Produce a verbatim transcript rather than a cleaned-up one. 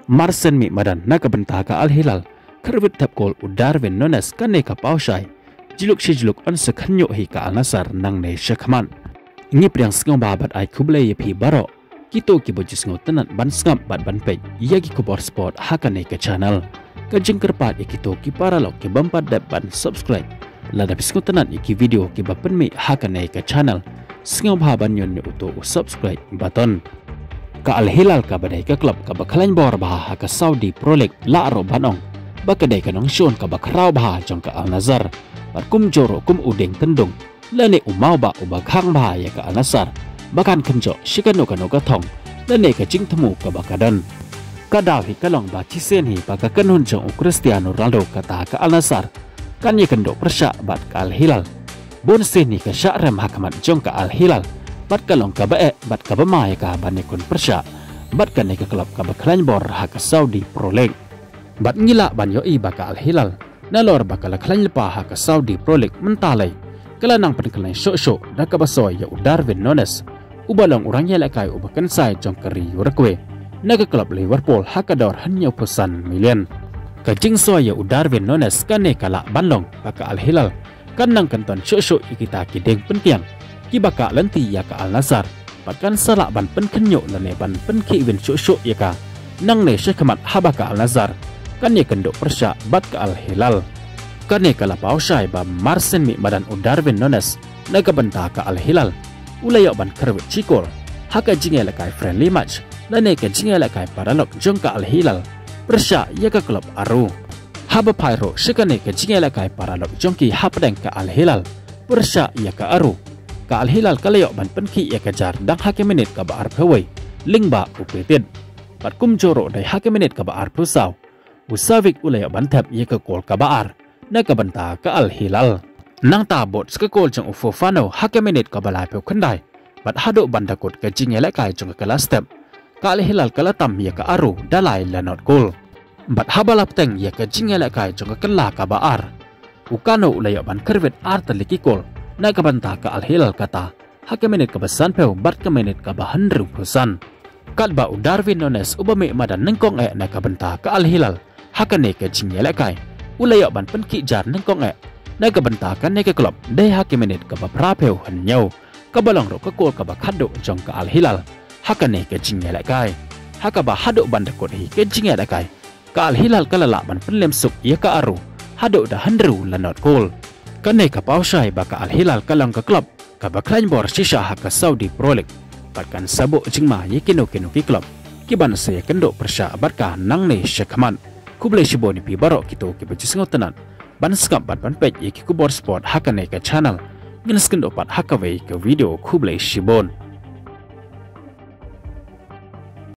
Marsien mih madan na ka bynta ka Al Hilal, kyrwit thep kol u Darwin Nunez, kane ka paw shai jluk shi jluk yn sa khynñiuh hi ka Al Nassr nangne shakhmat. Ngi pdiang sngewbha bad ai khublei ïa phi baroh kito kiba ju sngewtynnat ban sngap bad ban peit ïa ki khubor sport ha kane ka channel. Ka jingkyrpad ïa kito ki paralok ki bym pat dep ban subscribe, lada phi sngewtynnat ïa ki video kiba pynmih ha kane ka channel, sngewbha ban ñion ïa uto u subscribe button. Ka Al Hilal kaba dei ka club kaba khlaiñ bor bha ha ka Saudi Pro League, la ruh ban ong ba ka dei ka nongshun kaba khraw bha jong ka Al Nassr. Bad kumjuh ruh kum u dieng tyndung lane u mawbah uba khang bha ïa ka Al Nassr ba kan khynñiuh sha kano kano ka thong lane ka jingthmu kaba ka don. Ka daw hi ka long ba shisien hi ba ka kynhun jong u Cristiano Ronaldo kata ka Al Nassr kan ïakynduh pyrshah bad ka Al Hilal. Bun sien hi ka shah rem ha khmat jong ka Al Hilal bad ka long kaba eh bad kaba ma ïa ka ban ïakynduh pyrshah bad kane ka club kaba khlaiñ bor ha ka Saudi Pro League. Bad ngi lah ban ïohi ba ka Al Hilal, nalor ba ka la khlaiñ lypa ha ka Saudi Pro League mynta lei, ka la nang pynkhlaiñ shuh shuh da kaba soi ïa u Darwin Nunez, uba long u rangïalehkai uba kynsai jong ka ri Uruguay na ka club Liverpool ha ka dor hynñiewphew san million. Ka jingsoi ïa u Darwin Nunez kane ka lah ban long ba ka Al Hilal kan nang kynton shuh shuh ïa kita ki dieng pynkiang kiba kah lynti ïa ka Al Nassr, bad kan sa lah ban pynkhynñiuh lane ban pynkhih win shuh shuh ïa ka nangne shakhmat haba ka Al Nassr kan ïakynduh pyrshah bad ka Al Hilal. Kane ka la paw shai ba marsien mih madan u Darwin Nunez na ka bynta ka Al Hilal u la ïoh ban kyrwit shi kol ha ka jingïalehkai friendly match lane ka jingïalehkai paralok jong ka Al Hilal pyrshah ïa ka club Aru. Haba phai ruh sha kane ka jingïalehkai paralok jong ki hapdeng ka Al Hilal pyrshah ïa ka Aru, ka Al Hilal ka la ïoh ban pynkhih ïa ka jar dang ha ka minit kaba arphew wei lyngba u Petit. Bad kumjuh ruh dei ha ka minit kaba arphew saw, u Savic u la ïoh ban thep ïa ka kol kaba ar na ka bynta ka Al Hilal. Nangta bud sa ka kol jong u Fofana ha ka minit kaba laiphew khyndai, bad haduh ban da kut ka jingïalehkai jong ka la step, ka Al Hilal ka la tam ïa ka Aru da lai la not kol. Bad haba la bteng ïa ka jingïalehkai jong ka kylla kaba ar, u Kanu u la ïoh ban kyrwit ar tylli ki kol na ka bynta ka Al Hilal, kata ha ka minit kaba sanphew bad ka minit kaba hynriewphew san. Katba u Darwin Nunez uba mih madan nyngkong eh na ka bynta ka Al Hilal ha kane ka jingïalehkai u la ïoh ban pynkhih jar nyngkong eh na ka bynta kane ka club dei ha ka minit kaba phraphew hynñiew, kaba long ruh ka kol kaba khatduh jong ka Al Hilal ha kane ka jingïalehkai. Ha kaba haduh ban da kut hi ka jingïalehkai, ka Al Hilal ka la lah ban pynlem suk ïa ka Aru haduh da hynriew la not kol. Kane ka paw shai ba ka Al Hilal ka long ka club kaba khlaiñ bor shisha ha ka Saudi Pro League, bad kan sa buh jingma ïa kino kino ki club kiban sa ïakynduh pyrshah bad ka nangne shakhmat. Khublei shibun ïa phi baroh kito kiba ju sngewtynnat ban sngap bad ban peit ïa ki khubor sport ha kane ka channel. Ngin sa ïakynduh pat ha kawei ka video, khublei shibun.